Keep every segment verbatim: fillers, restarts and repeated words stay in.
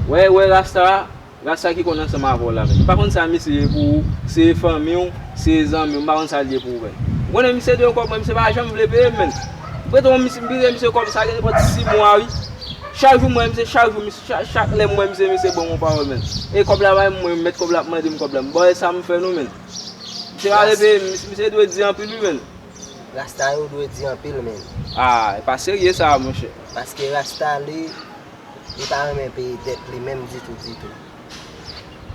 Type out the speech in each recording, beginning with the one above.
Wè, wè, Rasta, Rasta ki konn ansanm avè w la, menn. M pa konn sa misye ye pou ou, se fanmi w, se zanmi w, m pa konn sa l ye pou ou, menn. Ou konnen misye dwe kòb mwen, misye pa janm vle peye m, menn. M prete yon misye, m prete misye kòb sa gen nenpòt sis mwa, wi. Chak jou m wè misye, chak jou, misye, chak, chak lè m wè misye, misye ban m yon pawòl, menn. E kòb la pa menm mwen, mèt kòb la ap mande m kòb la. M ba w sa m fè nou, menn. Misye pa vle peye m, misye, misye dwe di anpil, wi, menn. Rasta yo dwe di anpil, menn. Ah, e pa serye sa, monchè. Paske Rasta, li, li pa renmen peye dèt li menm ditou, ditou.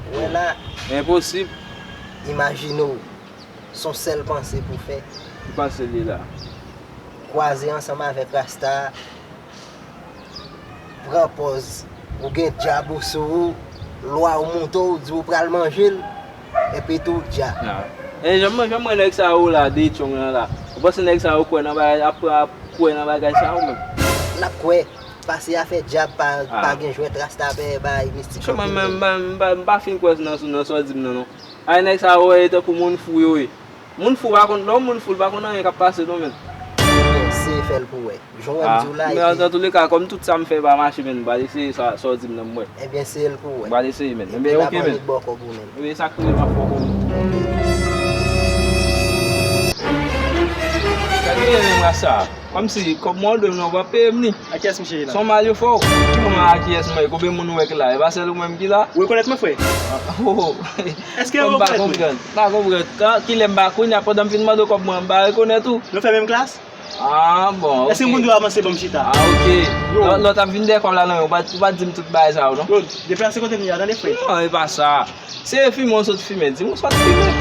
Ou wè la, enposib. Imajine w, s on sèl panse pou fè. Ki panse li la? Kwaze ansanm avèk Rasta, pran pòz, ou gen dyab ou sou ou, lwa ou moute w, di w pral manje l, epi tou dya. Ah. E jan m, jan m wè nèg sa yo la, de Tchong lan la. Ou panse nèg sa yo kwè nan bagay, ap, ap kwè nan bagay sa yo menm? L ap kwè. Pase afè dyab pa, pa gen jwèt Rasta pè bay mistik. Mwen, mwen, mwen, mwen pa, mwen pa fin kwè nan, nan sa w di m nan, non. Ay, nèg sa yo, e tankou moun fou yo ye. Moun fou pa konn, lè yon moun fou, li pa konn anyen k ap pase non, menn. Se fè l pou wè. Jan w wè m di w la, men epi an touleka, kòm tout sa m fè pa mache, menn, m pral eseye sa, sa w di m nan, m wè. Ebyen, se l pou wè. M pral eseye, menn. Ebyen, oke, menn. Epi l ap annik ba w kòb ou, menn. Ebyen, sa k rive m ap fè w konnen. Sa k rive menm, Rasta? Kòmsi, kòb mwen ou dwe m nan, ou pa peye m li. A kiyès misye ye la? S on mal yo fè w. Ki moman a kiyès mwen ye? Konbyen moun ou wè ki la? E pa sèl ou menm ki la? Ou rekonèt mwen, frè? Oh, oh. Èske ou rekonèt mwen? M pa konprann. M pa konprann. Kan, kilè m pa, kounye a pandan m fin mande w kòb mwen, m pa rekonèt ou? Nou fè menm klas? Ah, bon, ok. Èske m konn dwe avanse ban m chita? Ah, ok. Yo. Lè, lè w t ap vin dèyè kòb la nan men w, ou pa, ou pa di m tout bagay sa yo, non? Claude, deplase kote m ye a, tande, frè. Non, e pa sa. Se fimen w sot fimen, di m ou sot fimen.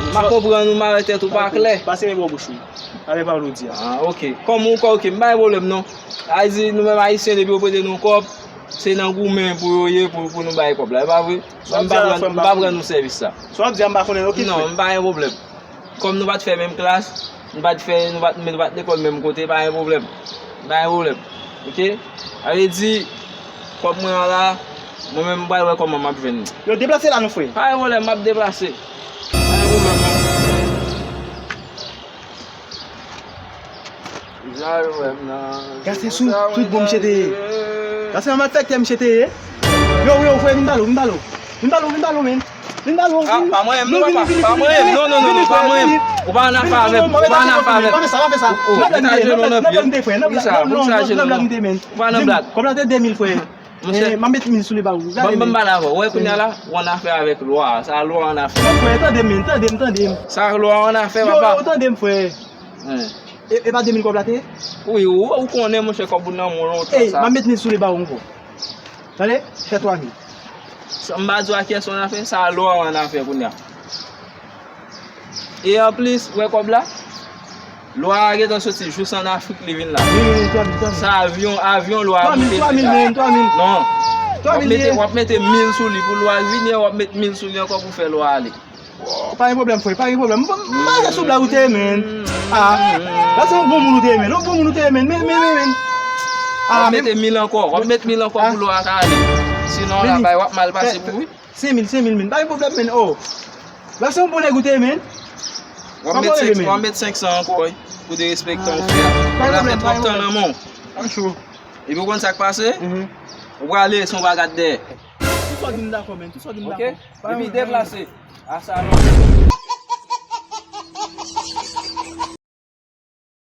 M pa konprann ou, mare tèt ou pa klè. Pase men bò bouch ou. Avè pawòl ou di a. Ah, ok. Kòm ou kwè, ok, m pa gen pwoblèm non. Sa vle di nou menm Ayisyen, depi yo prete nou kòb, se nan goumen pou yo ye, pou, pou nou bay kòb la. E pa vre? Mwen, m pa pran, m pa pran nou sèvis sa. Sa w ap di a, m pa konnen, ok, frè. Non, m pa gen pwoblèm. Kòm nou pa t fè menm klas, nou pa t fè, nou pa t, nou pa t lekòl menm kote, pa gen pwoblèm. Pa gen pwoblèm. Ok? Sa vle di, kòb mwen an la, mwen menm, m pral wè kòman m ap jwenn li. Yo, deplase la non, frè. Pa gen pwoblèm, m ap deplase. Pa gen pwoblèm non. Gade sou tout bon misye te ye. Gade se yon malfektè misye te ye. Yo, yo, frè, vin pale w, vin pale w. Vin pale w, vin pale w, men. Vin pale w, vin. Ah, pa mwen menm non, papa. Pa mwen menm. Non, non, non, non, pa mwen menm. Ou pa ann afè avè m. Ou pa ann afè avè m. Pa fè sa, pa fè sa. Ou, ou, ou ta jwenn yon nan pye. Poukisa? Poukisa jwenn yon nan? Ou pa nan blag. Kòb la te de mil, frè. Monchè, m ap met mil sou li ba ou. Gade, men. Ban m pale avè w. Ou wè kounye a la, ou ann afè avèk lwa a. Sa lwa ann afè. Non, frè, tande m, men, tande m, tande m. Sa lwa ann afè, papa. Yo, yo, tande m, frè. E, e pa de mil kòb la te ye? Wi, ou, ou konnen, monchè, kòb ou nan men w lontan sa. Ey, m ap met mil sou li ba ou ankò. Tande? Fè twa mil. Sa m pa di w a kiyès ou ann afè, sa lwa ann afè kounye a. E anplis, ou wè kòb la? Lwa a gentan soti jis ann Afrik, li vin la. Wi, wi, wi, twa mil, twa mil. Sa avyon, avyon lwa a moute. Twa mil, twa mil, men, twa mil. Non. W ap mete, w ap mete mil sou li pou lwa a vini, w ap met mil sou li ankò pou fè lwa a ale. Oh, pa gen pwoblèm, frè, pa gen pwoblèm. M, m, m pa sou blag ou te ye, men. Ah, la se yon bon moun ou te ye, men. Yon bon moun ou te ye, men. Men, men, men, men. W ap mete mil ankò, w ap met mil ankò pou lwa a ka ale. Sinon, la bay w ap mal pase pou wi. Senk mil, senk mil, men. Pa gen pwoblèm, men. Oh. La se yon bon nèg ou te ye, men. W ap met senk, w ap met senk san ankò, wi. Pou derespektan w fè a. Kòb la fè twòp tan nan men w. Epi w konn sa k pase? Ou prale san w pa gad dèyè. Tout sa w di m dakò, men. Tout sa w di m dakò. Ok? Epi deplase. Asalò.